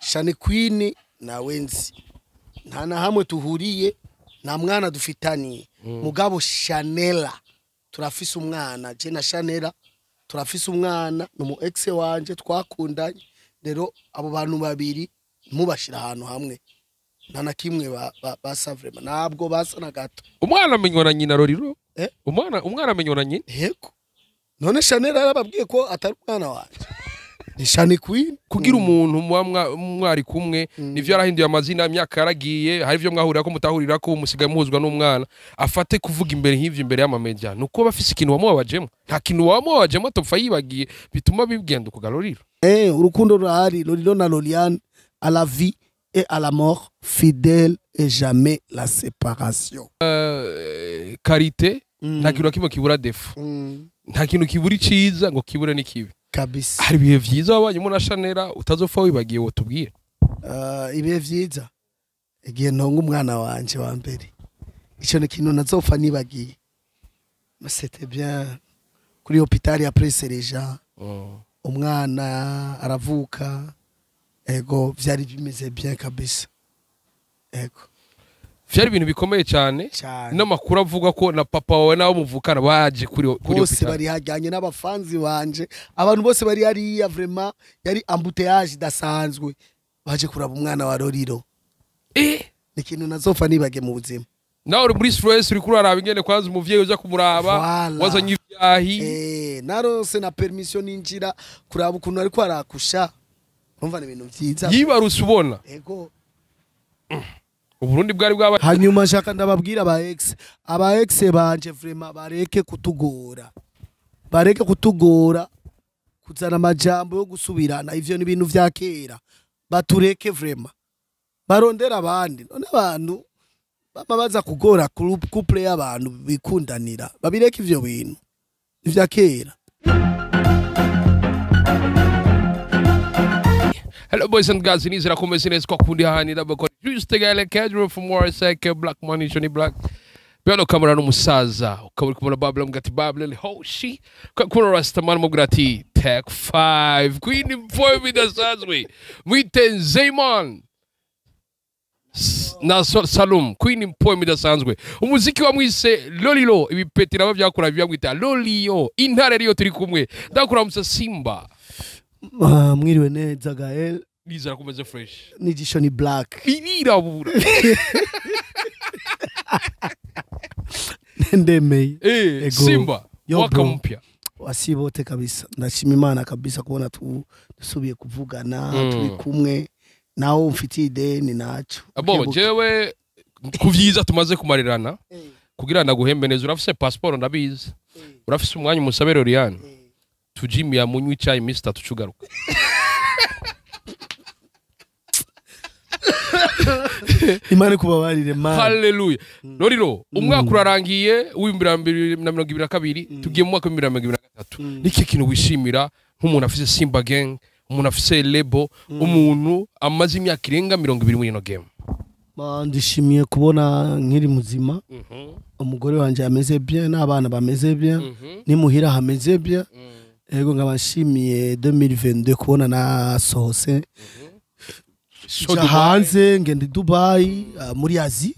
Shani Queen nawe nzi, nta na hamwe tuhuriye, nta mwana dufitaniye. Mugabo Shanela turafise umwana, je na Shanela turafise umwana, ni umu ex wanje twakundanye. Rero abo bantu babiri mubashira ahantu hamwe, nta na kimwe basa vraiment, ntabwo basa na gato. Umwana amenywa na nyina, Lolilo. Eh? Umwana amenywa na nyina. Yego, none Shanela yarababwiye ko atari umwana wanje, ni Shani Queen. Kugira umuntu muba mwari kumwe, nivyo yarahinduye amazina, imyaka yaragiye, hari ivyo mwahurira ko mutahurira ko musigaye muhuzwa n'umwana, afate kuvuga imbere nk'ivyo imbere y'amamedia, nuko bafise ikintu wamubabajemo. Nta kintu wamubabajemo atopfa yibagiye bituma bigenda ukuga, Lolilo? Urukundo rurahari. Lolilo na Loliane, à la vie et à la mort, fidèle et jamais la séparation. Qualité, nta kintu na kimwe kibura défaut, nta kintu kibura iciza ngo kibure n'ikibi. Kabisa. Hari ibihe vyiza wabanyemo na Shanera utazopfa wibagiye wotubwira? Ibihe vyiza, igihe ntonga umwana wanje wa mbere, ico ni ikintu nazopfa nibagiye. Mais c'était bien kuri hôpital ya Prince Régent, umwana aravuka. Ego, vyari bimeze bien kabisa, ego. Vyari ibintu bikomeye cyane. Cyane. N'amakuru avuga ko na papa wawe n'abo muvukana baje kuri Bose hôpital. bari hajyanye n'abafanzi banje, abantu bose bari hariya. Vraiment yari embouteillage idasanzwe, baje kuraba umwana wa Lolilo. Ni ikintu nazopfa nibage mu buzima. Nawe uri muri stress, uri kuraraba ingene kwanza umuvyeyi uza kumuraba. Voilà. Wazanye ivyahi. Narose na permission ninjira kuraba ukuntu ariko arakusha. Urumva ni ibintu vyiza. Yibarutse ubona. Ego. Uburundi bwari bwaba. Hanyuma nshaka ndababwira aba ex banje, vraiment bareke kutugora, bareke kutugora kuzana amajambo yo gusubirana. Ivyo ni ibintu vya kera, batureke vraiment, barondera abandi. None abantu bama baza kugora couple y'abantu bikundanira, babireke ivyo bintu, ni vya kera. Hello boys and girls, nizera kumeze neza kwa kundi hahanira bakora juste gale casual from Warsack Black Money Johnny Black. Bano kamera n'umusaza, ukaba uri kubona Babylon mugati Babylon Hoshi. Kwa kubona Rastaman mubwira ati Take 5 Queen Boy bidasanzwe. Mwite Nzeyman na Salum Queen Poem idasanzwe. Umuziki wa mwise Lolilo, ibipeti nabo byakura byamwita Lolio. Intare riyo turi kumwe. Ndakuramutsa Simba. Ah, mwiriwe neza Gael. Nizera kumeze fresh. Nijisho ni black. Irirabura. Ndemeye. Ego. Simba, Yo, mwaka bro. mpya. Wasibote kabisa, ndashima Imana kabisa kubona dusubiye kuvugana, turi kumwe nawe umfitiye ideni naco. Abo Buke buke. jewe ku vyiza tumaze kumarirana, kugira ndaguhembe neza, urafise passport ndabizi, urafise umwanya, umusabe Loriane tujimiya munywa icyayi iminsi 3 cugaruka. Imana ikubabarire man. Haleluya. Lolilo, umwaka urarangiye w'2022, tugiye mu mwaka w'2023. Niki kintu wishimira nk'umuntu afise Simba Gang, umuntu afise label, umuntu amaze imyaka irenga 20 muri ino game? Ndishimiye kubona nkiri muzima, umugore wanje ameze bien n'abana bameze bien, nimuhira hameze bien. Ego, nkaba nshimiye 2022 kubona nasohose Show nja Dubai. hanze, ngenda i Dubai, muri Asie.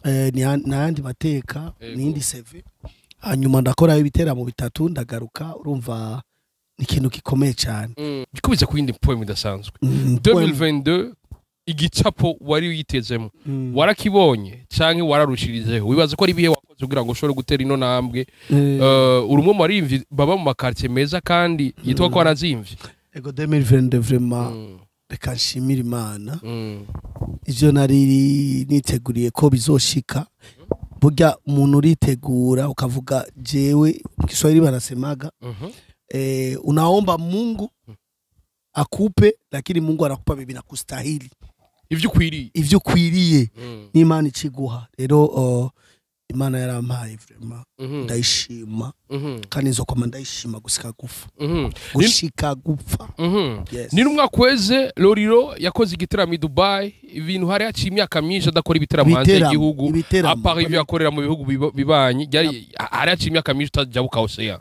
N'ayandi mateka, n'indi CV. Hanyuma ndakorayo ibiteramo bitatu, ndagaruka. Urumva ni ikintu gikomeye cyane. Bikubiza ku yindi poem idasanzwe. 2022, igicapo wari witezemo warakibonye canke wararushirijeho? Wibaza ko ari ibihe wakoze kugira ngo ushobore gutera ino ntambwe? Uri umwe mu baririmbyi baba mu makartier meza kandi yitwa ko warazimvye. Ego, 2022 vraiment, reka nshimire Imana. Ivyo nari niteguriye ko bizoshika, burya umuntu uritegura ukavuga, jewe mu Kiswahili barasemaga, unaomba Mungu akupe, lakini Mungu anakupa bibi nakustahili. Ivyo ukwiriye. Ivyo ukwiriye n'Imana ikiguha. Rero Imana yarampaye vraiment, ndayishima, kandi nzokoma ndayishima gushika gupfa, gushika gupfa. Yes. Ni umwaka weze Lolilo yakoze igitaramo i Dubai, ibintu hari haciye imyaka myinshi adakora ibitaramo hanze Ibiteramo, y'igihugu. ibiteramo. À part ivyo yakorera mu bihugu bibanyi, byari hari haciye imyaka myinshi utajabuka ocean.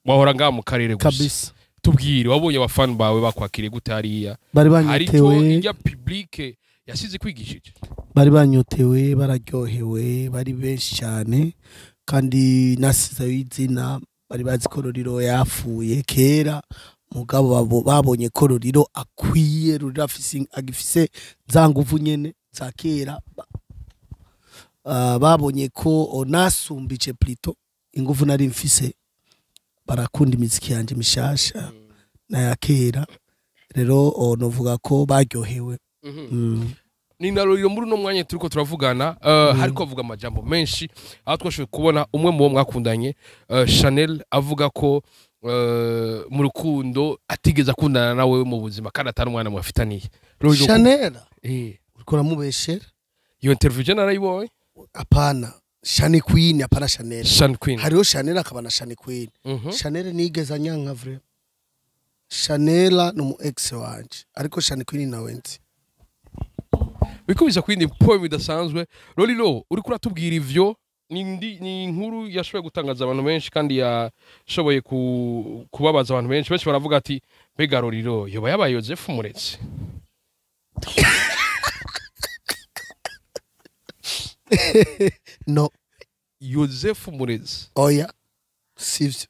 Wahora ngaha mu karere gusa. Kabisa. Tubwire, wabonye abafani bawe bakwakiriye gute hariya? Bari Hariko banyotewe. Irya public yasize kwigishije. Bari banyotewe, bararyohewe, bari benshi cyane, kandi nasizeyo izina. Bari bazi ko Roriro yapfuye kera, mugabo babonye ko Roriro akwiye, Roriro afise, agifise za nguvu nyene za kera. Babonye ko nasumbije plutôt inguvu nari mfise. Barakunda imiziki yanje mishasha n'aya kera. Rero novuga ko baryohewe. Ni na Roriro muri uno mwanya turiko turavugana, hariko avuga amajambo menshi, aho twashoboye kubona umwe mu bo mwakundanye, Chanel, avuga ko mu rukundo atigeze akundana nawe mu buzima, kandi atari umwana mwafitaniye. Roriro, Chanel, uriko uramubeshera. Iyo interview je narayibonye. Apana, Shani Queen, apana Chanel. Shan Queen. Hariho Chanel akaba na Shani Queen. Chanel nigeze anyanka vrai. Chanel ni umu ex wanje, ariko Shani Queen nawe nzi. Bikubiza kwindi poem idasanzwe. Roriro, uriko uratubwira ivyo, ni inkuru yashoboye gutangaza abantu benshi kandi yashoboye kubabaza abantu benshi. Benshi baravuga ati: "Mbega Roriro yoba yabaye Yozefu Muretse?" No. Yozefu Muretse. Oya, sivyo.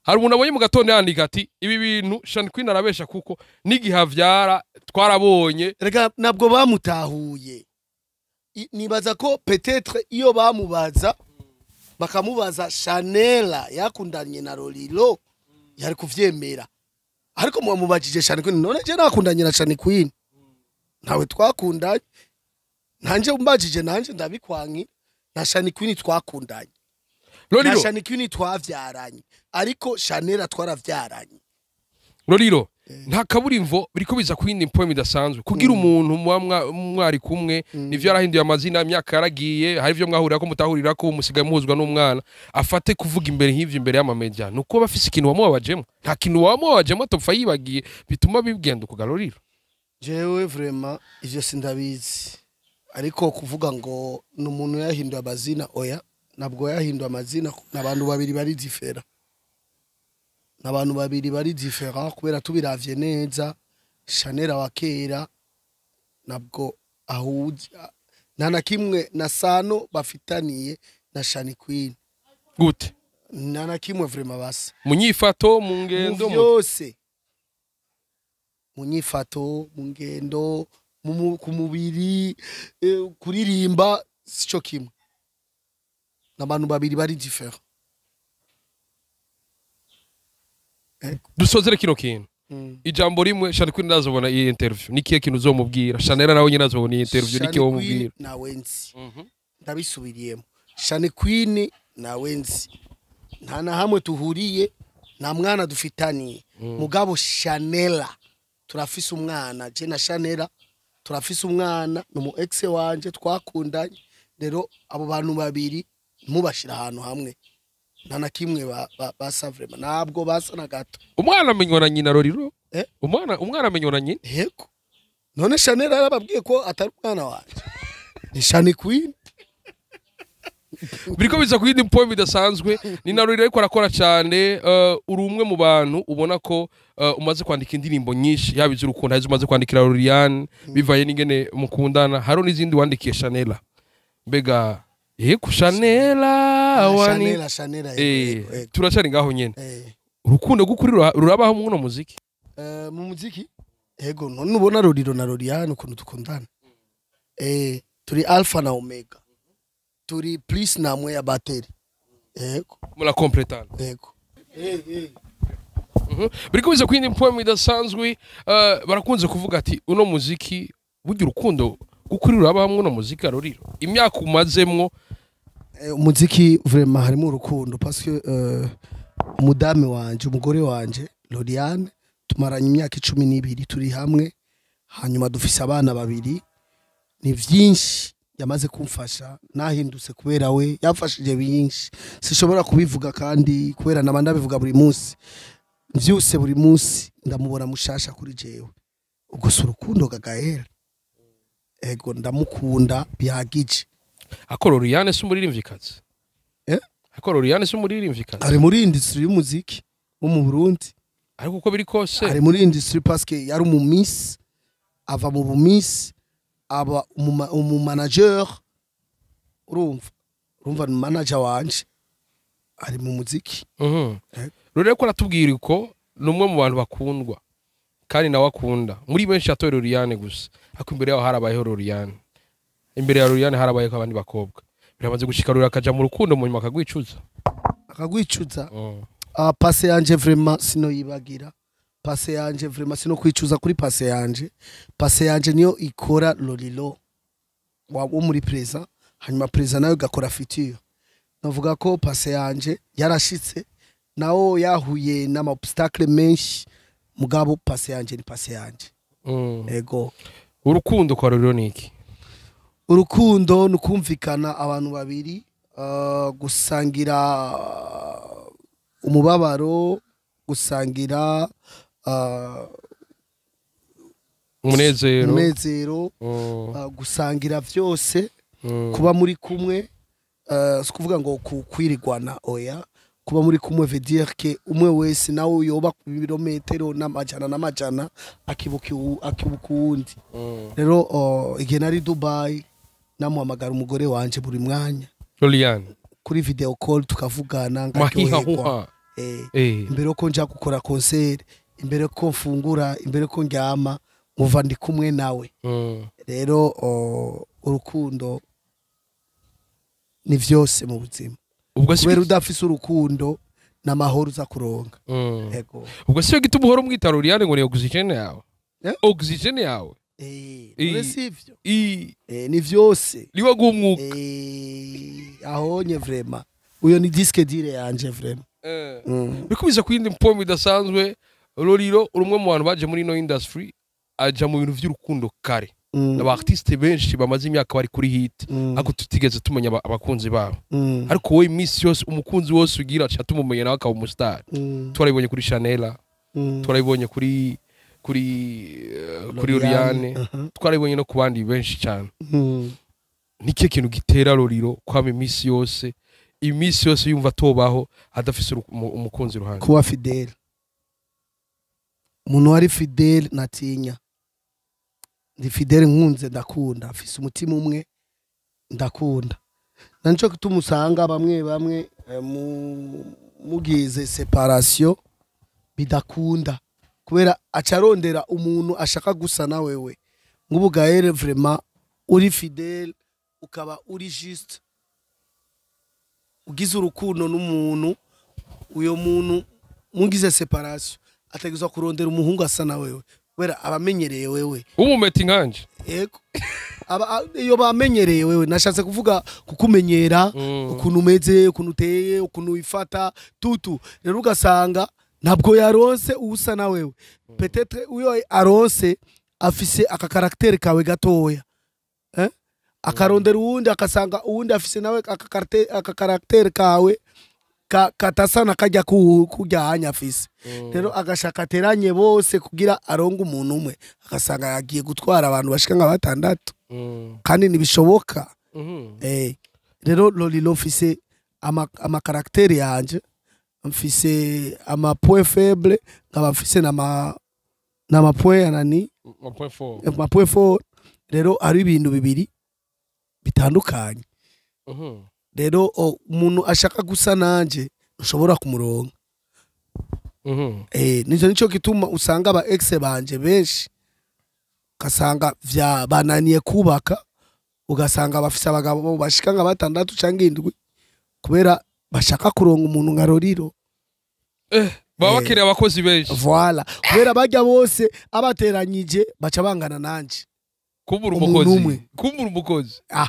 Hari umuntu abonye mu gatondo yandika ati: "Ibi bintu Shan Queen arabesha, kuko n'igihe avyara twarabonye." Reka, ntabwo bamutahuye. Nibaza ko peut-être iyo bamubaza, bakamubaza Chanel yakundanye na Roriro, yari kuvyemera, ariko mwamubajije Shani Queen. None je nakundanye na Shani Queen? Ntawe twakundanye. Nanje umbajije, nanje ndabikwanki, na Shani Queen twakundanye na Roriro, Shani Queen twavyaranye, ariko Chanel twaravyaranye. Roriro, nta kaburimbo biriko biza kwindi poem idasanzwe kugira umuntu muba mwari kumwe, nivyo yarahinduye amazina, imyaka yaragiye, hari ivyo mwahurira ko mutahurira ko musigaye muhuzwa n'umwana, afate kuvuga imbere nk'ivyo imbere y'amamedia, nuko bafise ikintu wamubabajemo. Nta kintu wamubabajemo atopfa yibagiye bituma bigenda uko, Roriro? Jewe vraiment ivyo sindabizi, ariko kuvuga ngo ni umuntu yahinduye amazina, oya, ntabwo yahinduye amazina. N'abantu babiri bari différents, n'abantu babiri bari différents, kubera tubiravye neza, Chanel wa kera ntabwo ahuza nta na kimwe na sano bafitaniye na Shani Queen. Gute? Nta na kimwe vraiment basa. Mu nyifato, mu Mu ngendo, mu vyose, mu nyifato, mu ngendo, ku mubiri, kuririmba sico kimwe. N'abantu babiri bari différents. Dusozere kino kintu, ijambo rimwe. Shani Queen ndazobona iyi interview, ni kihe kintu uzomubwira? Chanel nawe nyine azobona iyi interview, ni kihe Shani womubwira? Queen nawe nzi. Ndabisubiriyemo, Shani Queen nawe nzi, nta na hamwe tuhuriye, nta mwana dufitaniye. Mugabo Chanela turafise umwana. Je na Chanela turafise umwana, ni umu ex wanje twakundanye. Rero abo bantu babiri ntubashira ahantu hamwe, nta na kimwe basa vraiment, ntabwo basa na gato. Umwana amenywa na nyina, Roriro. Eh? Umwana amenywa na nyina. Yego, none Chanel yarababwiye ko atari umwana wanje, ni Shani Queen. Biriko biza ku yindi poem idasanzwe. Ni na Roriro ariko arakora cyane. Uri umwe mu bantu ubona ko umaze kwandika indirimbo nyinshi, yaba iz'urukundo, hari izo umaze kwandikira Loriane bivanye n'ingene mukundana, hariho n'izindi wandikiye Chanela. Mbega yego Chanela wani Chanel, Chanel. Yego, yego. Turacari ngaho nyene. Eh. Urukundo rw'ukuri rurabaho muno muziki? Mu muziki, yego. None ubona Roriro na Loriane ukuntu dukundana? Turi alpha na omega, turi plus na mwe ya batterie. Yego. Murakompletana. Yego. Biriko biza ku yindi poem idasanzwe. Barakunze kuvuga ati uno muziki burya urukundo rw'ukuri rurabaho muno muziki. Roriro, imyaka umazemwo? Umuziki vraiment harimo urukundo, parce que umudame wanje, umugore wanje Loriane, tumaranye imyaka 12 turi hamwe, hanyuma dufise abana babiri. Ni vyinshi yamaze kumfasha, nahindutse kubera we, yamfashije byinshi sishobora kubivuga, kandi kubera naba ndabivuga buri munsi, vyose buri munsi ndamubona mushasha kuri jewe. Ubwo si urukundo gagahera? Ego, ndamukunda bihagije. Ako Loriane si umuririmvyikazi? Eh? Ako Loriane si umuririmvyikazi? Ari muri industry y'umuziki wo mu Burundi. Ariko uko biri kose Ari muri industry parce que yari umu miss, ava mu bu miss aba umu manager. Urumva ni manager wanje, ari mu muziki. Rero ko aratubwira ko ni umwe mu bantu bakundwa kandi nawe akunda muri benshi, yatoye Loriane gusa, ariko imbere yaho harabayeho Loriane, imbere ya Loriane harabayeho abandi bakobwa. Biramaze gushika Lori akaja mu rukundo, mu nyuma akagwicuza? Akagwicuza? Passé yanje vraiment sinoyibagira. Passé yanje vraiment sino kwicuza kuri passé yanje. Passé yanje niyo ikora Lolilo wa wo muri présent, hanyuma présent nayo igakora futur. Navuga ko passé yanje yarashitse, nawo yahuye n'ama obstacle menshi, mugabo passé yanje ni passé yanje. Ego. Urukundo kwa Lolilo ni iki? Urukundo ni ukumvikana abantu babiri, gusangira umubabaro, gusangira umunezero, umunezero, gusangira vyose, kuba muri kumwe. Si kuvuga ngo kwirigwana, oya. Kuba muri kumwe veut dire que umwe wese nawe yoba ku birometero n'amajana n'amajana, akibuka uwundi. Rero igihe nari Dubai namuhamagara umugore wanje buri mwanya Loriane kuri video call, tukavugana, nkaryoherwa. Mahihahuha. Imbere yuko nja gukora concert, imbere ko mfungura, imbere ko ndyama, nkumva ndi kumwe nawe. Rero urukundo ni vyose mu buzima. Ubwo si Kubera udafise urukundo n'amahoro uza kuronka. Ego. Ubwo si yo gituma uhora umwita Loriane ngo ni oxygène yawe? Eh? Oxygène yawe. None si ivyo? Ni vyose. Niwe guha umwuka. Ahonye vraiment uyo ni disque dur yanje vraiment. Bikubiza ku yindi mpomo idasanzwe, Lolilo, uri umwe mu bantu baje muri ino industry aja mu bintu vy'urukundo kare. Aba artiste benshi bamaze imyaka bari kuri hit, ariko tutigeze tumenya abakunzi babo. Ariko wowe iminsi yose umukunzi wose ugira aca tumumenya, nawe akaba umustar. Twarabibonye kuri Chanela, twarabibonye kuri Loriane, twarabibonye no ku bandi benshi cyane. Ni kihe kintu gitera Lolilo kwama iminsi yose yumva atobaho adafise umukunzi iruhande? Kuba fidèle. Umuntu wari fidèle natinya. Ndi fidèle, nkunze ndakunda, afise umutima umwe, ndakunda. Na nico gituma usanga bamwe bamwe mugize séparation bidakunda, kubera aca arondera umuntu ashaka gusa na wewe. Nk'ubu Gaël, vraiment uri fidèle, ukaba uri juste, ugize urukundo n'umuntu, uyo muntu mugize séparation ategerezwa kurondera umuhungu asa na wewe, kubera abamenyereye wewe. Umumeti nkanje? Yego. Iyo bamenyereye wewe, nashatse kuvuga kukumenyera, ukuntu umeze, ukuntu uteye, ukuntu wifata tutu. Rero ugasanga ntabwo yaronse usa na wewe. Peut-être uyo aronse afise aka caractère kawe gatoya, eh? Akarondera uwundi, akasanga uwundi afise nawe aka caractère kawe katasa na kajya kujya hanya afise. Rero agashaka ateranye bose kugira aronge umuntu umwe, agasanga yagiye gutwara abantu bashika nka batandatu, kandi ntibishoboka. Rero Lolilo mfise ama caractère yanje, mfise ama point faible, nkaba mfise n'ama point anani. Ma point fort. Ama point fort. Rero ari ibintu bibiri bitandukanye. Rero umuntu ashaka gusa nanje ushobora kumuronka. Nico gituma usanga aba ex banje benshi ugasanga vya bananiye kubaka, ugasanga bafise abagabo bashika nka batandatu canke indwi, kubera bashaka kuronka umuntu nka Lolilo. Baba bakeneye abakozi benshi. Voilà, kubera barya bose abateranyije baca bangana nanje. Kumbura Umuntu umukozi. umwe. Kumbura umukozi. Ah.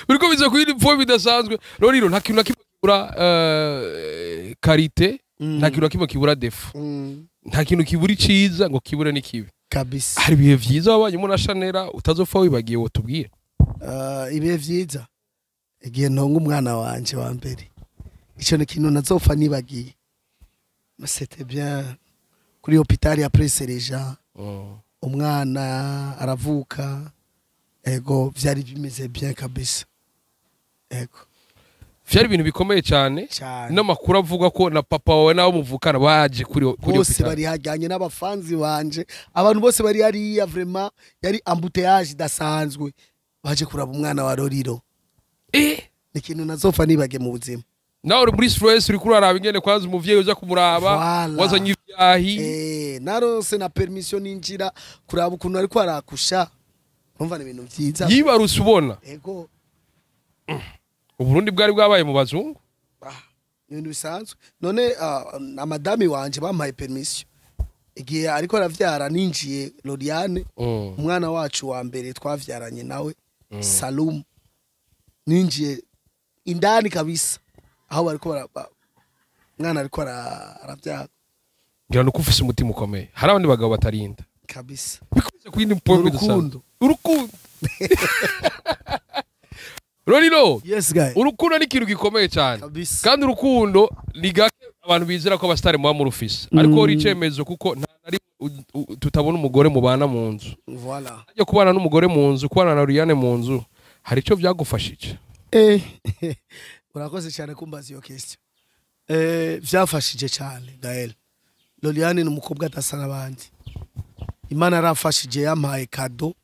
Uriko biza kuri point bidasanzwe, Lolilo, nta kintu na kimwe kibura qualité, nta kintu na kimwe kibura défaut, nta kintu kibura iciza ngo kibure n'ikibi. Kabisa. Hari ibihe vyiza wabanyemo na Chanela utazopfa wibagiye, wotubwira? Ibihe vyiza, igihe ntonga umwana wanje wa mbere, ico ni kintu nazopfa nibagiye. C'était bien kuri hôpital ya Prince Régent, umwana aravuka. Ego, vyari bimeze bien kabisa, ego. Vyari ibintu bikomeye cyane. Cyane. N'amakuru avuga ko na papa wawe n'abo muvukana baje kuri Bose hôpital. bari hajyanye n'abafanzi banje, abantu bose bari hariya. Vraiment yari embouteillage idasanzwe, baje kuraba umwana wa Roriro. Ni ikintu nazofa nibage mu buzima. Nawe uri muri stress, uri kuraraba ingene kwanza umuvyeyi uza kumuraba. Voilà. Wazanye ivyahi. Narose na permission ninjira kuraba ukuntu ariko arakusha. Urumva ni ibintu vyiza. Yibarutse ubona. Ego. Uburundi bwari bwabaye mu bazungu. Ah, ni ibintu bisanzwe. None na madami wanje bampaye permission igihe ariko aravyara, ninjiye Loriane, umwana wacu wa mbere twavyaranye nawe, Salum, ninjiye indani kabisa aho bariko umwana ariko aravyara. Ngira nuko ufise umutima ukomeye, hari abandi bagabo batarinda. Kabisa. Bikoze ku yindi point. Urukundo. Urukundo, Roriro. Yes guy. Urukundo ni ikintu gikomeye cyane. Kabisa. Kandi urukundo ni gake abantu bizera ko abasitari muba murufise, ariko uri icemezo kuko nta na rimwe tutabona umugore mubana mu nzu. Voilà. Ajya kubana n'umugore mu nzu, kubana na Liliane mu nzu, hari icyo byagufashije? Urakoze cyane kumbaza iyo question. Vyafashije cyane Gael. Loliane ni umukobwa adasa n'abandi. Imana yarafashije, yampaye cadeau,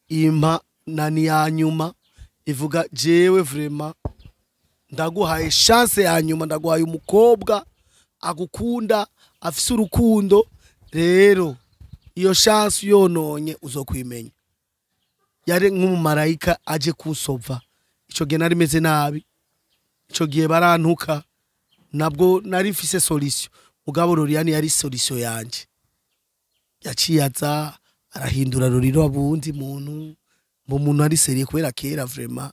impa nani ya nyuma, ivuga jewe vraiment ndaguhaye chance ya nyuma, ndaguhaye umukobwa agukunda, afise urukundo. Rero iyo chance yononye uzokwimenya. Yari nk'umumarayika aje kunsova. Ico gihe nari meze nabi, ico gihe barantuka, nabwo nari mfise solution. Mugabo Loriane yari solution yanje. Yaciye aza arahindura Roriro abundi muntu, mu muntu ari sérieux, kubera kera vraiment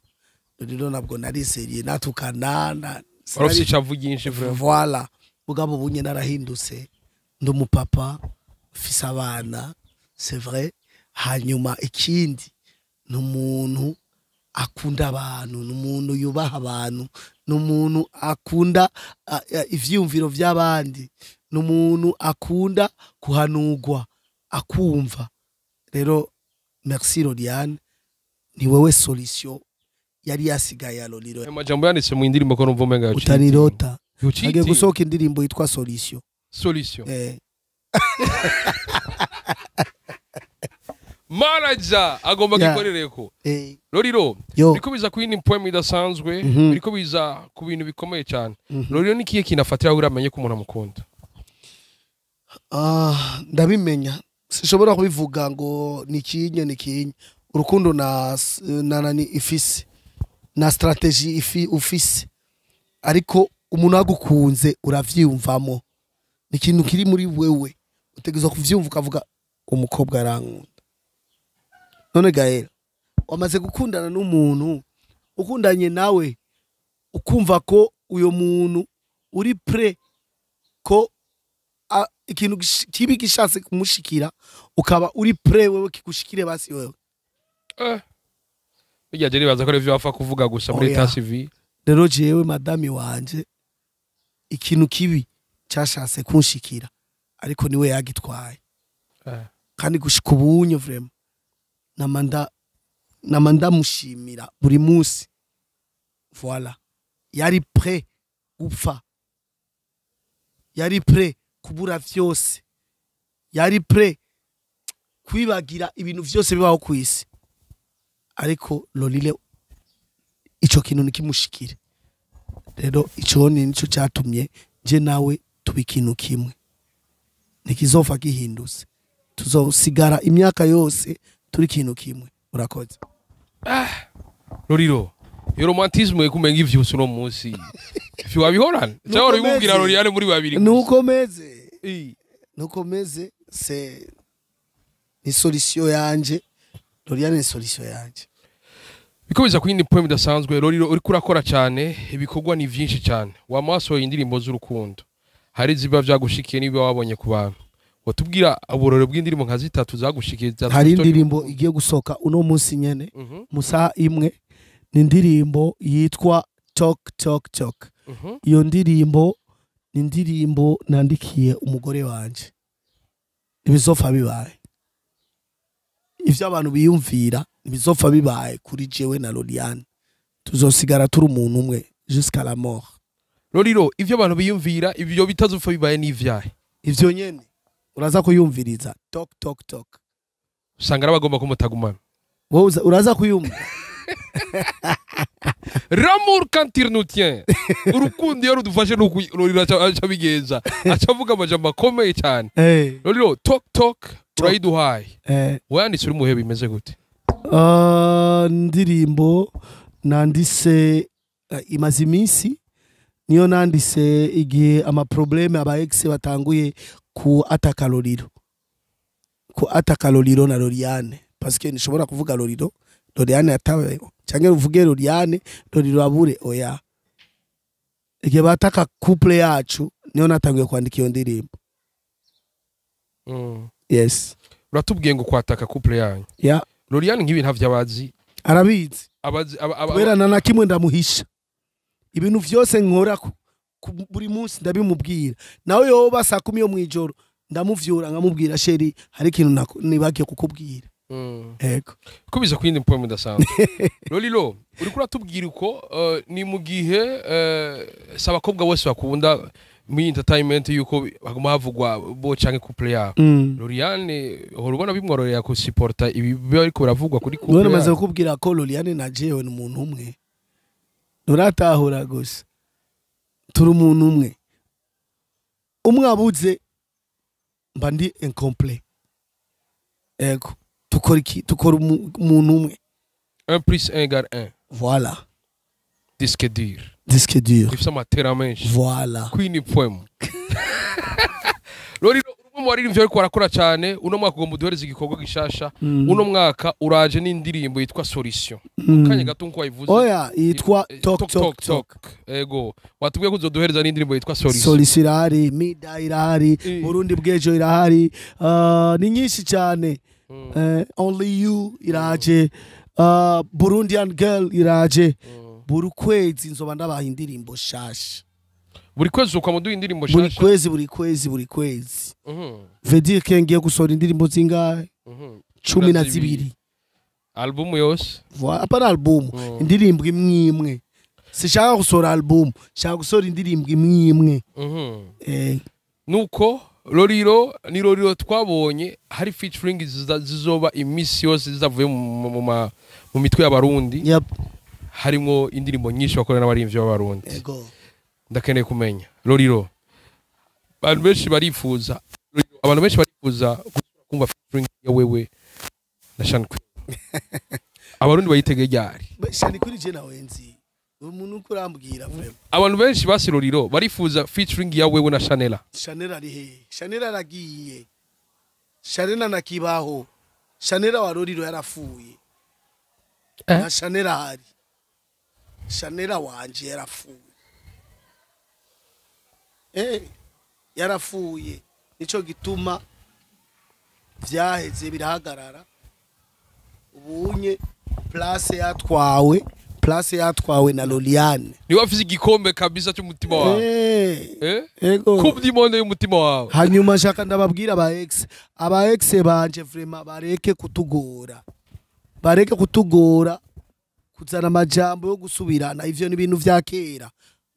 Roriro nabwo nari sérieux, natukana na Wari ufise ishavu ryinshi vraiment. Voilà. Mugabo bunye narahindutse, ndi umupapa mfise abana, c'est vrai. Hanyuma ikindi, ni umuntu akunda abantu, ni umuntu yubaha abantu, ni umuntu akunda ivyiyumviro vy'abandi, ni umuntu akunda kuhanurwa akumva. Rero merci Loriane, ni wewe solution yari yasigaye ya Loliro. Ayo majambo yanditse mu indirimbo ko numva umenga yocitinya. Utanirota. Yocitinya. Hagiye gusohoka indirimbo yitwa Solution. Solution. Manager agomba gikorereko. Loriro, Yo. biriko biza ku yindi poem idasanzwe, biriko biza ku bintu bikomeye cyane. Loriro, ni kiye kintu afatira kugira amenye ko umuntu amukunda? Ah, ndabimenya, sinshobora kubivuga ngo ni kinye ni kinye. Urukundo na nani ifise na stratégie ifi ufise, ariko umuntu agukunze uravyiyumvamo, ni ikintu kiri muri wewe, utegerezwa kuvyumva ukavuga umukobwa arankunda. None Gael, wamaze gukundana n'umuntu, ukundanye nawe ukumva ko uyo muntu uri prêt ko ikintu kibi gishatse kumushikira, ukaba uri prêt wewe kigushikire basi wewe. Bijya je nibaza ko arivyo bapfa kuvuga gusa muri Oya. état civil. Rero jewe madami wanje ikintu kibi cyashatse kunshikira, ariko niwe yagitwaye. Kandi gushika ubunye vraiment nama ndamushimira buri munsi. Voilà, yari prêt gupfa, yari prêt kubura vyose, yari prêt kwibagira ibintu vyose bibaho ku isi, ariko Lolile ico kintu nikimushikire. Rero ico ni nico cyatumye je nawe tuba ikintu kimwe, ntikizopfa gihindutse, tuzosigara imyaka yose turi ikintu kimwe. Urakoze. Loriro, iyo romantisme kumenga ivyutse uno munsi. Ivyo wabihorana? Cyangwa Nuko urabibwira meze. Loriane muri babiri gusa? Nuko meze. Nuko meze, c'est ni solution yanje. Loriane ni solution yanje. Bikomeza ku yindi poem idasanzwe. Loriro, uriko urakora cyane, ibikorwa ni vyinshi cyane. Wama wasohoye indirimbo z'urukundo. Hari ziba vyagushikiye niba wabonye ku bantu. Watubwira uburore bw'indirimbo nka zitatu zagushikiye Hari indirimbo igiye gusohoka uno munsi nyene mu saha imwe, ni indirimbo yitwa Talk Talk Talk. Iyo ndirimbo ni indirimbo nandikiye umugore wanje. Ntibizopfa bibaye ivyo abantu biyumvira, ntibizopfa bibaye kuri jewe na Loriane, tuzosigara turi umuntu umwe. jusqu'à la mort. Lolilo, ivyo abantu biyumvira, ibyo bitazopfa bibaye n'ivyahe? Ivyo nyene uraza kuyumviriza, talk talk talk. Usanga ari abagomba kumutagumana. Wowe uraza kuyumva. L'amour quand il nous tient, urukundo iyo rudufashe, nuko Lolilo aca bigenza, aca avuga amajambo akomeye cyane. Lolilo, talk talk urayiduhaye. Wayanditse uri muhe, bimeze gute? Ndirimbo nandise imaze iminsi, niyo nandise igihe amaproblème aba ex batanguye ku ataka Lolilo, ku ataka Lolilo na Loriane, parce que nishobora kuvuga Lolilo, Loriane yatabayeho, cyangwa uvuge Loriane, Lolilo abure, oya. Igihe bataka couple yacu, niyo natanguye kwandika iyo ndirimbo. Yes. Uratubwiye ngo kwataka couple yanyu. Yeah. Loriane nk'ibi ntavyo abazi? Arabizi. Abazi Kubera na kimwe ndamuhisha, ibintu vyose nkora buri munsi ndabimubwira. Nawe yoba saa 10 yo mwijoro, ndamuvyura nkamubwira: "Chéri, hari ikintu nibagiye kukubwira." Ego. Kubiza kuyindi poem idasanzwe. Lolilo, uriko uratubwira uko ni mu gihe si abakobwa bose bakunda muri entertainment yuko baguma havugwa bo canke couple yabo. Loriane uhora ubona bimwororera kusiporta ibi biba ariko biravugwa kuri couple None maze yabo? kukubwira ko Loriane na jewe ni umuntu umwe, nturatahura gusa. Turi umuntu umwe, umwe abuze mba ndi incomplet. Ego, dukora iki? Dukora umuntu umwe. 1 plus 1 égale 1. Voilà. Disque dur. Disque dur. Ifise amatera menshi. Voilà. Queen poem. Lolilo, umwe mu baririmbyi bariko barakora cyane uno mwaka, ugomba uduhereze igikorwa gishasha. Uno mwaka uraje n'indirimbo yitwa Solution. Kanya gato nkuko wayivuze. Oya, yitwa Talk Talk Talk. Ego, watubwiye ko uzoduhereza n'indirimbo yitwa Solution. Solution irahari, Mida irahari, Burundi bw'ejo irahari, ni nyinshi cyane. Only You iraje, Burundian Girl iraje. Buri kwezi nzoba ndabaha indirimbo shasha. Buri kwezi ukamuduha indirimbo Buri shasha? kwezi, buri kwezi, buri kwezi. Veut dire que ngiye gusohora indirimbo zingahe? Cumi na zibiri. Album yose. Voilà, apana album, indirimbo imwe imwe. Sishaka gusohora album, shaka gusohora indirimbo imwe imwe. Nuko Lolilo, ni Lolilo twabonye hari featuring zizoba iminsi yose zizavuye mu mitwe y'Abarundi. Harimwo indirimbo nyinshi bakorana n'abarimvyi b'Abarundi. Ego. Ndakeneye kumenya, Lolilo, abantu benshi barifuza, Lolilo, abantu benshi barifuza kumva featuring ya wewe na Sean Queen. Abarundi bayitege ryari? Shani kuri je nawe nzi umuntu uko urambwira vraiment. Abantu benshi basi, Lolilo, barifuza featuring ya wewe na Chanela. Chanel ari he? Chanel aragiye. Chanel nakibaho. Chanel wa Lolilo yarafuye. Eh? Na Chanel ahari. Chanel wanje yarafuye. Yarafuye. Nico gituma vyaheze birahagarara. Ubunye place yatwawe na Loliane. Niwe afise igikombe kabisa cy'umutima wawe. Eh, ego. Coupe du monde y'umutima wawe. Hanyuma nshaka ndababwira aba ex banje vraiment bareke kutugora, bareke kutugora kuzana amajambo yo gusubirana. Ivyo ni ibintu vya kera,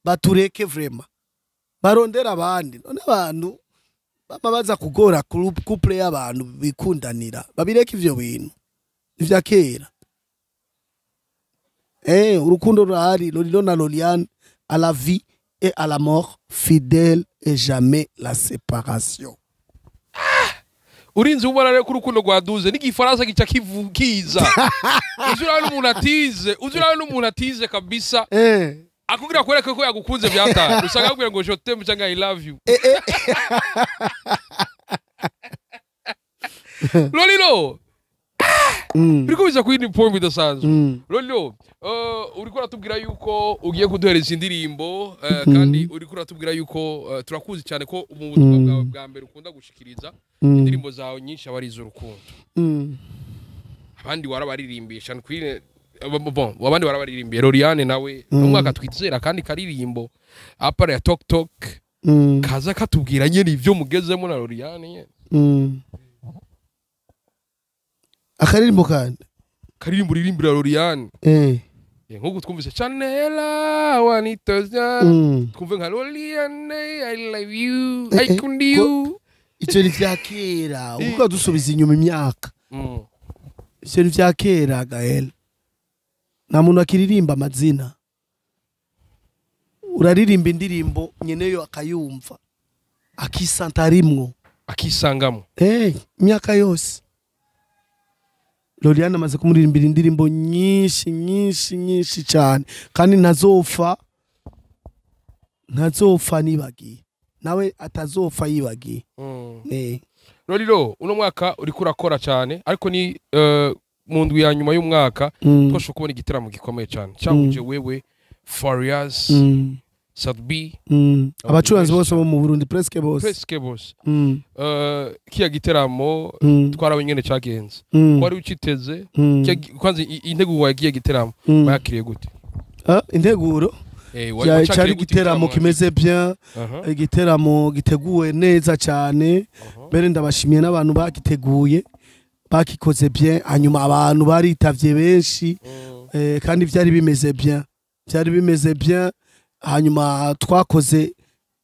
batureke vraiment, barondera abandi. None abantu bama baza kugora couple y'abantu bikundanira, babireke ivyo bintu ni vya kera. Urukundo rurahari. Lolilo na Loliane, à la vie et à la mort, fidèle et jamais la séparation. Urinze ubona rero ko urukundo rwaduze, n'igifaransa gica kiza. Uzi urabe n'umuntu atize, uzi urabe n'umuntu atize kabisa, akubwira kwereka ko yagukunze byataye, usanga akubwira ngo "Je t'aime" cyangwa "I love you". Lolilo, biriko biza kuri ni point bidasanzwe. Lolilo, uriko uratubwira yuko ugiye kuduhereza indirimbo, kandi uriko uratubwira yuko turakuzi cyane ko mu butumwa bwawe bwa mbere ukunda gushikiriza, indirimbo zawe nyinshi aba ari iz'urukundo. Abandi warabaririmbisha Queen, bon, abandi warabaririmbiye. Loriane nawe umwaka twizera kandi karirimbo apara ya Talk Talk kaza katubwira nyene ivyo mugezemo na Loriane nyene. Akaririmbo kandi? Karirimbo uririmbira Loriane. Nk'uku twumvise Chanela wanitoza, twumve nka Loliane, I love you, I could you. Ivyo ni vya kera, uko dusubiza inyuma imyaka. Ivyo ni vya kera, Gael. Nta muntu akiririmba amazina. Uraririmba indirimbo nyeneyo akayumva, akisanta arimwo, akisangamo. Imyaka yose Loriane amaze kumuririmbira indirimbo nyinshi nyinshi nyinshi cyane, kandi ntazopfa nibagiye, nawe atazopfa yibagiye. Lolilo, uno mwaka uriko urakora cyane, ariko ni mu ndwi ya nyuma y'umwaka twashoboye kubona igitaramo gikomeye cyane cyahuje wewe, Farias, Sat-B, abacuranzi bose bo mu Burundi, presque bose. Presque bose. Kiya giteramo twarabonye ingene cyagenze. Wari uciteze? Kwanza integuro yagiye giteramo bayakiriye gute? Integuro wacakiriye cyari gute? Igiteramo kimeze bien, igiteramo giteguwe neza cyane. Mbere ndabashimiye n'abantu bagiteguye, bakikoze bien. Hanyuma abantu baritavye benshi, kandi vyari bimeze bien, byari bimeze bien. Hanyuma twakoze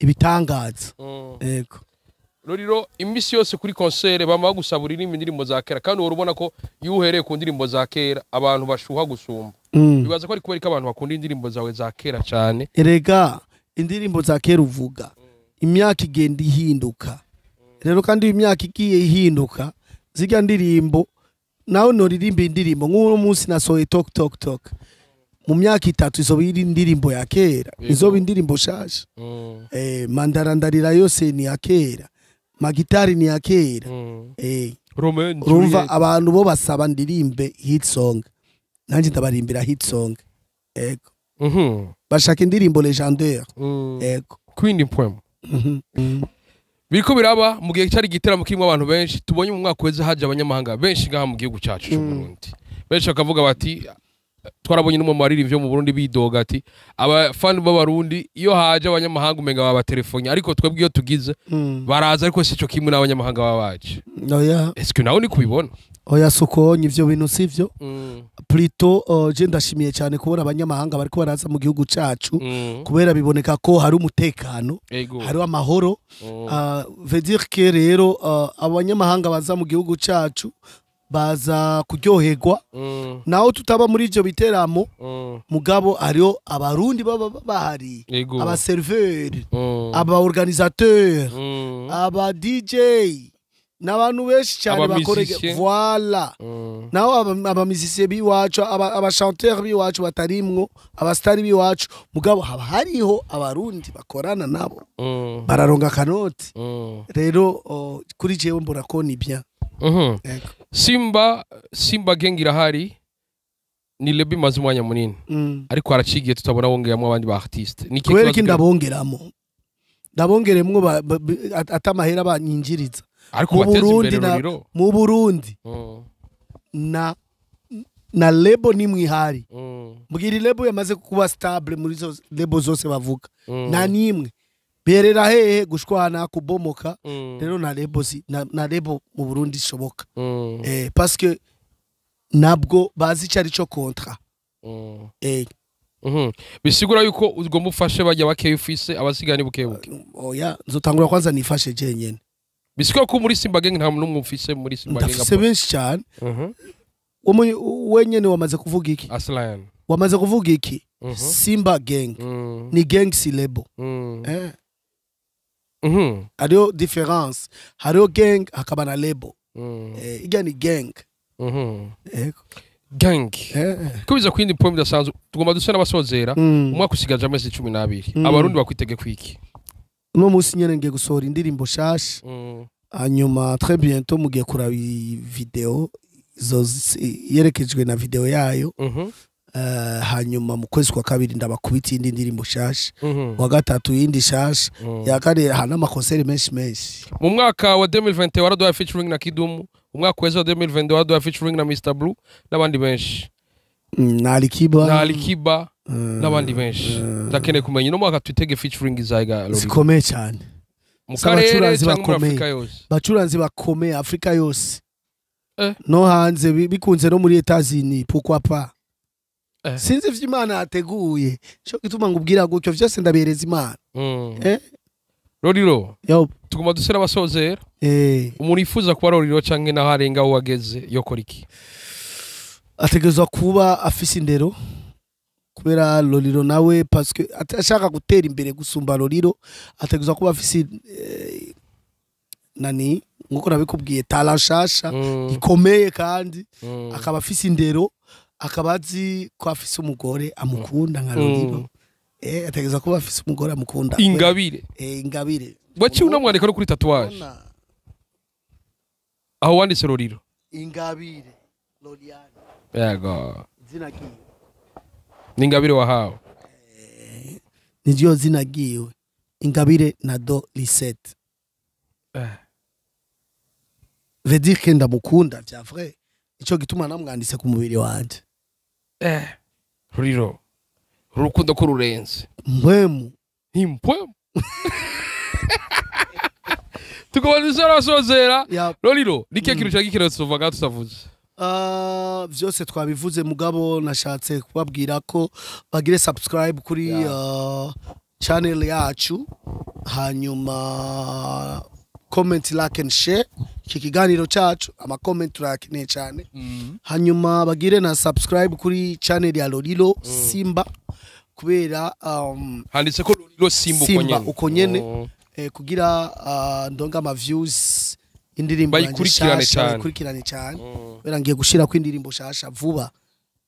ibitangaza. Yego. Lolilo, imisi yose kuri concert bama bagusaba uririmba indirimbo za kera, kandi uhora ubona ko iyo uhereye ku ndirimbo za kera abantu bashuha gusumba. Bibaza ko ari kubera ko abantu bakunda indirimbo zawe za kera cyane? Erega indirimbo za kera uvuga, imyaka igenda ihinduka rero, kandi imyaka igiye ihinduka zirya ndirimbo nawe noririmba indirimbo nk'uno munsi nasohoye Tok Tok Tok, mu myaka 3 izoba iri indirimbo ya kera, izoba indirimbo shasha. Mandarandarira yose ni ya kera, magitari ni ya kera. Romeo and Urumva, Juliet. abantu bo basaba ndirimbe hit song, nanjye ndabarimbira hit song. Ego. Bashaka indirimbo légendaire. Ego. Queen Poem. Biriko biraba mu gihe cyari igiteramo kirimo abantu benshi. Tubonye mu mwaka weze haje abanyamahanga benshi ngaha mu gihugu cyacu cy'u Burundi. Benshi bakavuga bati, twarabonye n'umwe mu baririmbyi bo mu Burundi bidoga ati abafani b'Abarundi iyo haje abanyamahanga umenga babatelefone, ariko twebwe iyo tugize baraza, ariko si cyo kimwe n'abanyamahanga baba baje. Oya. Est-ce que nawe ni kubibona? Oya, sukonye ivyo bintu sivyo. Plutôt je ndashimiye cyane kubona abanyamahanga bariko baraza mu gihugu cacu, kubera biboneka ko hari umutekano, hari amahoro. Veut dire que rero abanyamahanga baza mu gihugu cacu baza kuryoherwa, naho tutaba muri ivyo biteramo, mugabo hariho Abarundi baba bahari, abaserveur, aba organisateur, aba DJ n'abantu benshi cyane bakora. Aba-musicien. Voilà. Naho abamusicien b'iwacu, abachanteur b'iwacu batarimwo, abastari b'iwacu, mugabo haba hariho Abarundi bakorana nabo, bararonga akanoti. Rero kuri jewe mbona ko ni bien. Yego. Simba Gang irahari, ni label imaze umwanya munini, ariko haracigiye tutabona wongeramo abandi ba artiste. Ni ikihe Kubera kibazo? iki ndabongeramo? Ndabongeremwo atamahera banyinjiriza. Ariko Mu bateze Burundi imbere, Roriro. Mu Burundi na label nimwe ihari. Mbwira label yamaze kuba stable muri zo label zose bavuga. Nta nimwe. Berera hehe? Gushwana, kubomoka. Rero na label na label mu Burundi ishoboka, parce que nabwo bazi icyo ari cyo contrat. Bisigura yuko ugomba ufashe bajya bakeya ufise, abasigaye ni bukebuke. Oya, nzotangura kwanza nifashe jenyene. Bisigura ko muri Simba Gang nta n'umwe ufise muri Simba Gang? Ndafise benshi cyane. Wenyene wamaze kuvuga iki? Aslan. Wamaze kuvuga iki? Simba Gang ni gang, si label. Hariho différence, hariho gang hakaba na label. Ijya ni gang. Yego. Gang. Kubiza ku yindi point idasanzwe, tugomba dusa n'abasozera. Umwaka usigaje amezi 12. Abarundi bakwitege kwiki? Uno munsi nyene ngiye gusohora indirimbo shasha. Hanyuma très bientôt mugiye kuraba iyi video izo yerekejwe na video yayo. Hanyuma mu kwezi kwa kabiri ndabakubita iyindi ndirimbo shasha, wa gatatu iyindi shasha, ya kane hana amakonseri menshi menshi. Mu mwaka wa 2020 waraduhaye featuring na Kidumu, umwaka weza wa 2022 waraduhaye featuring na Mr Blue n'abandi benshi. Na Alikiba. Na Alikiba n'abandi benshi. Ndakeneye kumenya, uno mwaka twitege featuring zaiga, Lolilo? Zikomeye cyane. Mu karere Z'abacuranzi cyangwa muri bakomeye. Afurika yose? Bacuranzi bakomeye Afrika yose, no hanze, bikunze no muri Etats-Unis, pourquoi pas. Sinzi ivyo Imana yateguye, cyo gituma ngubwira gutyo, vyose ndabereza Imana. Lolilo, yo. Tuguma dusera abasozera. Umuntu yifuza kuba Lolilo canke naho arenga aho wageze, yokora iki? Ategerezwa kuba afise indero, kubera Lolilo nawe, parce que ashaka gutera imbere gusumba Lolilo, ategerezwa kuba afise nani, nkuko nabikubwiye, talent nshasha ikomeye, kandi akaba afise indero, akaba azi ko afise umugore amukunda nka Lolilo. Ategerezwa kuba afise umugore amukunda. Ingabire. Ingabire. Waciye unamwandika no kuri tatouage. Ona. Aho wanditse Lolilo. Ingabire Loriane. Yego. Izina ryiwe. Ni ingabire wahawe. Niryo zina ryiwe, Ingabire na do Lisette. Veut dire que ndamukunda vya vrai, ico gituma namwanditse ku mubiri wanje. Lolilo, urukundo ko rurenze. Mpwemu. Impwe. Tuguma dusera abasozera. Lolilo, ni kihe kintu cyari gikenewe tuvuga ngaha tutavuze? Ah, vyose twabivuze, mugabo nashatse kubabwira ko bagire subscribe kuri channel yacu, hanyuma comment, like and share iki kiganiro cacu. Ama comment turayakeneye cyane. Hanyuma bagire na subscribe kuri channel ya Lolilo Simba, kubera Handitse ko Lolilo Simba uko Simba nyene. Uko nyene. Kugira ndonga ama views indirimbo yanjye Bayikurikirane nshasha, cyane. Bayikurikirane cyane, kubera ngiye gushirako indirimbo shasha vuba,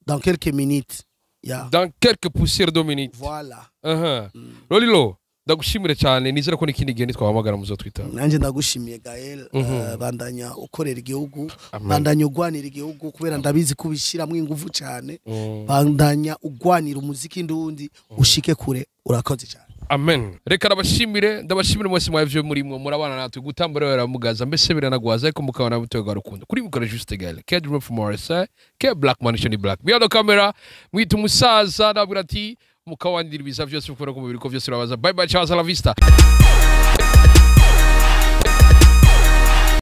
dans quelques minutes, yeah. Dans quelques poussières de minutes. Voilà. Aha. Lolilo, ndagushimire cyane, nizera ko n'ikindi gihe nitwahamagara muzotwitaba. Nanjye ndagushimiye, Gael. Bandanya ukorera igihugu. Amen. Bandanya ugwanira igihugu, kubera ndabizi ko ubishyiramo ingufu cyane. Bandanya ugwanira umuziki ndundi, ushike kure. Urakoze cyane. Amen. Reka ndabashimire, ndabashimire mwese mwavyo murimwo murabana natwe gutambara baramugaza, mbese biranagwaza, ariko mukabona butoga rukundo. Kuri mukora Juste Gael, Kedro from RSI, Ke Black Man Shiny Black. Behind the camera, mwita umusaza, ndabwira ati mukawandira ibiza vyose, bikora ku mubiri ko vyose urabaza. Bye bye, ciao, hasta la vista.